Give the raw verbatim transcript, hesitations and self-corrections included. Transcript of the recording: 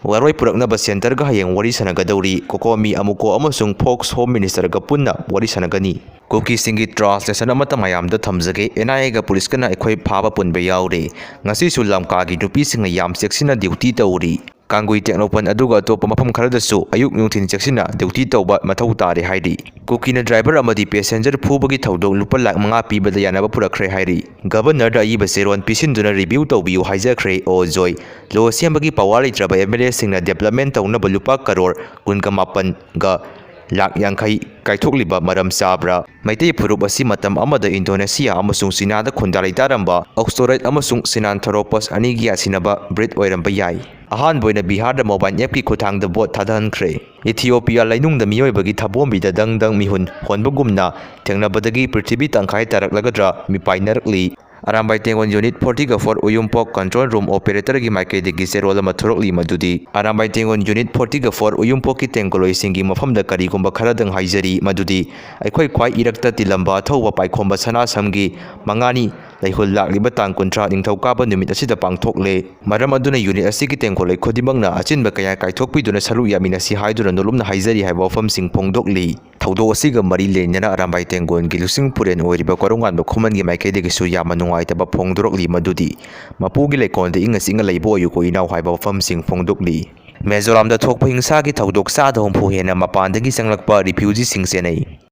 ꯋꯥꯔꯣꯏ ꯄꯨꯔꯛꯅꯕ ꯁꯦꯟꯇꯔꯒ ꯍꯌꯦꯡ ꯋꯥꯔꯤ ꯁꯥꯟꯅꯒꯗꯧꯔꯤ꯫ ꯀꯣꯀꯣꯃꯤ ꯑꯃꯨꯀꯣ ꯑꯃꯁꯨꯡ ꯐꯣꯛꯁ ꯍꯣꯝ ꯃꯤꯅꯤꯁꯇꯔꯒ ꯄꯨꯟꯅ ꯋꯥꯔꯤ ꯁꯥꯟꯅꯒꯅꯤ꯫ ꯀꯨꯀꯤꯁꯤꯡꯒꯤ ꯇ꯭ꯔꯥꯟꯁꯂꯦꯁꯟ ꯑꯃꯠꯇ ꯃꯌꯥꯝꯗ ꯊꯝꯖꯒꯦ꯫ ꯑꯦꯟ ꯑꯥꯏ ꯑꯦꯒ ꯄꯨꯂꯤꯁꯀꯅ ꯑꯩꯈꯣꯏ ꯐꯥꯕ ꯄꯨꯟꯕ ꯌꯥꯎꯔꯦ꯫ ꯉꯁꯤꯁꯨ ꯂꯝꯀꯥꯒꯤ ꯅꯨꯄꯤꯁꯤꯡꯅ ꯌꯥꯝ ꯆꯦꯛꯁꯤꯟꯅ ꯗ꯭ꯌꯨꯇꯤ ꯇꯧꯔꯤ꯫ ꯀꯥꯡꯒꯨꯏ ꯇꯦꯡꯅꯧꯄꯜ ꯑꯗꯨꯒ ꯑꯇꯣꯞꯄ ꯃꯐꯝ ꯈꯔꯗꯁꯨ ꯑꯌꯨꯛ ꯅꯨꯡꯊꯤꯟ ꯆꯦꯛꯁꯤꯟꯅ ꯗ꯭ꯌꯨꯇꯤ ꯇꯧꯕ ꯃꯊꯧ ꯇꯥꯔꯦ ꯍꯥꯏꯔꯤ꯫ ꯀꯨꯀꯤꯅ ꯗ꯭ꯔꯥꯏꯚꯔ ꯑꯃꯗꯤ ꯄꯦꯁꯦꯟꯖꯔ ꯐꯨꯕꯒꯤ ꯊꯧꯗꯣꯛ ꯂꯨꯄꯥ ꯂꯥꯈ ꯃꯉꯥ ꯄꯤꯕꯗ ꯌꯥꯅꯕ ꯄꯨꯔꯛꯈ꯭ꯔꯦ ꯍꯥꯏꯔꯤ꯫ ꯒꯕꯔꯅꯔꯗ ꯑꯏꯕ ꯆꯦꯔꯣꯟ ꯄꯤꯁꯤꯟꯗꯨꯅ ꯔꯤꯚ꯭ꯌꯨ ꯇꯧꯕꯤꯌꯨ ꯍꯥꯏꯖꯈ꯭ꯔꯦ꯫ ꯑꯣ ꯖꯣꯏ꯫ ꯂꯣ ꯁꯦꯝꯕꯒꯤ ꯄꯋꯥꯔ ꯂꯩꯇ꯭ꯔꯕ ꯑꯦꯝ ꯑꯦꯜ ꯑꯦꯁꯤꯡꯅ ꯗꯦꯕꯂꯞꯃꯦꯟ ꯇꯧꯅꯕ ꯂꯨꯄꯥ ꯀꯔꯣꯔ ꯀꯨꯟꯒ ꯃꯥꯄꯟꯒ ꯂꯥꯈ ꯌꯥꯡꯈꯩ ꯀꯥꯏꯊꯣꯛꯂꯤꯕ ꯃꯔꯝ ꯆꯥꯕ꯭ꯔꯥ? ꯃꯩꯇꯩ ꯐꯨꯔꯨꯞ ꯑꯁꯤ ꯃꯇꯝ ꯑꯃꯗ ꯏꯟꯗꯣꯅꯦꯁꯤꯌꯥ ꯑꯃꯁꯨꯡ ꯆꯤꯅꯥꯗ ꯈꯨꯟꯗꯥ ꯂꯩꯇꯥꯔꯝꯕ ꯑꯣꯛꯁꯇꯣꯔꯦꯠ ꯑꯃꯁꯨꯡ ꯁꯤꯅꯥꯟꯊꯣꯔꯣꯄꯁ ꯑꯅꯤꯒꯤ ꯌꯥꯁꯤꯟꯅꯕ ꯕ꯭ꯔꯤꯠ ꯑꯣꯏꯔꯝꯕ ꯌꯥꯏ꯫ ꯑꯍꯥꯟꯕ ꯑꯣꯏꯅ ꯕꯤꯍꯥꯔꯗ ꯃꯣꯕꯥꯏꯜ ꯑꯦꯞꯀꯤ ꯈꯨꯠꯊꯥꯡꯗ ꯚꯣꯠ ꯊꯥꯗꯍꯟꯈ꯭ꯔꯦ꯫ ꯏꯊꯤꯑꯣꯄꯤꯌꯥ ꯂꯩꯅꯨꯡꯗ ꯃꯤꯑꯣꯏꯕꯒꯤ ꯊꯕꯣꯝꯕꯤꯗ ꯗꯪ ꯗꯪ ꯃꯤꯍꯨꯟ ꯍꯣꯟꯕꯒꯨꯝꯅ ꯊꯦꯡꯅꯕꯗꯒꯤ ꯄ꯭ꯔꯤꯊꯤꯕꯤ ꯇꯪꯈꯥꯏ ꯇꯥꯔꯛꯂꯒꯗ꯭ꯔꯥ ꯃꯤꯄꯥꯏꯅꯔꯛꯂꯤ꯫ ꯑꯔꯥꯝꯕꯥꯏ ꯇꯦꯡꯒꯣꯜ ꯌꯨꯅꯤꯠ ꯐꯣꯔꯇꯤꯒ ꯐꯣꯔ ꯎꯌꯨꯝꯄꯣꯛ ꯀꯟꯇ꯭ꯔꯣꯜ ꯔꯨꯝ ꯑꯣꯄꯔꯦꯇꯔꯒꯤ ꯃꯥꯏꯀꯩꯗꯒꯤ ꯆꯦꯔꯣꯜ ꯑꯃ ꯊꯣꯔꯛꯂꯤ, ꯃꯗꯨꯗꯤ ꯑꯔꯥꯝꯕꯥꯏ ꯇꯦꯡꯒꯣꯜ ꯌꯨꯅꯤꯠ ꯐꯣꯔꯇꯤꯒ ꯐꯣꯔ ꯎꯌꯨꯝꯄꯣꯛꯀꯤ ꯇꯦꯡꯒꯣꯂꯣꯏꯁꯤꯡꯒꯤ ꯃꯐꯝꯗ ꯀꯔꯤꯒꯨꯝꯕ ꯈꯔꯗꯪ ꯍꯥꯏꯖꯔꯤ, ꯃꯗꯨꯗꯤ ꯑꯩꯈꯣꯏ ꯈ꯭ꯋꯥꯏ ꯏꯔꯛꯇ ꯇꯤꯜꯂꯝꯕ ꯑꯊꯧꯕ ꯄꯥꯏꯈꯣꯝꯕ ꯁꯅꯥꯁꯝꯒꯤ ꯃꯉꯥꯅꯤ ꯂꯩꯍꯨꯜ ꯂꯥꯛꯂꯤꯕ ꯇꯥꯡ ꯀꯨꯟꯊ꯭ꯔꯥ ꯅꯤꯡꯊꯧꯀꯥꯕ ꯅꯨꯃꯤꯠ ꯑꯁꯤꯗ ꯄꯥꯡꯊꯣꯛꯂꯦ꯫ ꯃꯔꯝ ꯑꯗꯨꯅ ꯌꯨꯅꯤꯠ ꯑꯁꯤꯒꯤ ꯇꯦꯡꯒꯣꯂꯣꯏ ꯈꯨꯗꯤꯡꯃꯛꯅ ꯑꯆꯤꯟꯕ ꯀꯌꯥ ꯀꯥꯏꯊꯣꯛꯄꯤꯗꯨꯅ ꯁꯔꯨꯛ ꯌꯥꯃꯤꯟꯅꯁꯤ ꯍꯥꯏꯗꯨꯅ ꯅꯣꯂꯨꯝꯅ ꯍꯥꯏꯖꯔꯤ ꯍꯥꯏꯕ ꯋꯥꯐꯝꯁꯤꯡ ꯐꯣꯡꯗꯣꯛꯂꯤ꯫ ꯊꯧꯗꯣꯛ ꯑꯁꯤꯒ ꯃꯔꯤ ꯂꯩꯅꯅ ꯑꯔꯥꯝꯕꯥꯏ ꯇꯦꯡꯒꯣꯜꯒꯤ ꯂꯨꯆꯤꯡ ꯄꯨꯔꯦꯜ ꯑꯣꯏꯔꯤꯕ ꯀꯣꯔꯧꯉꯥꯟꯕ ꯈꯨꯃꯟꯒꯤ ꯃꯥꯏꯀꯩꯗꯒꯤꯁꯨ ꯌꯥꯝꯅ ꯅꯨꯡꯉꯥꯏꯇꯕ ꯐꯣꯡꯗꯣꯔꯛꯂꯤ, ꯃꯗꯨꯗꯤ ꯃꯄꯨꯒꯤ ꯂꯩꯀꯣꯜꯗ ꯏꯪꯅ ꯆꯤꯛꯅ ꯂꯩꯕ ꯑꯣꯏꯌꯨꯀꯣ ꯏꯅꯥꯎ ꯍꯥꯏꯕ ꯋꯥꯐꯝꯁꯤꯡ ꯐꯣꯡꯗꯣꯛꯂꯤ꯫ ꯃꯤꯖꯣꯔꯥꯝꯗ ꯊꯣꯛꯄ ꯍꯤꯡꯁꯥꯒꯤ ꯊꯧꯗꯣꯛ ꯆꯥꯗ ꯍꯨꯝꯐꯨ ꯍꯦꯟꯅ ꯃꯄꯥꯟꯗꯒꯤ ꯆꯪꯂꯛꯄ ꯔꯤꯐ꯭ꯌꯨꯖꯤꯁꯤꯡ ꯆꯦꯟꯅꯩ꯫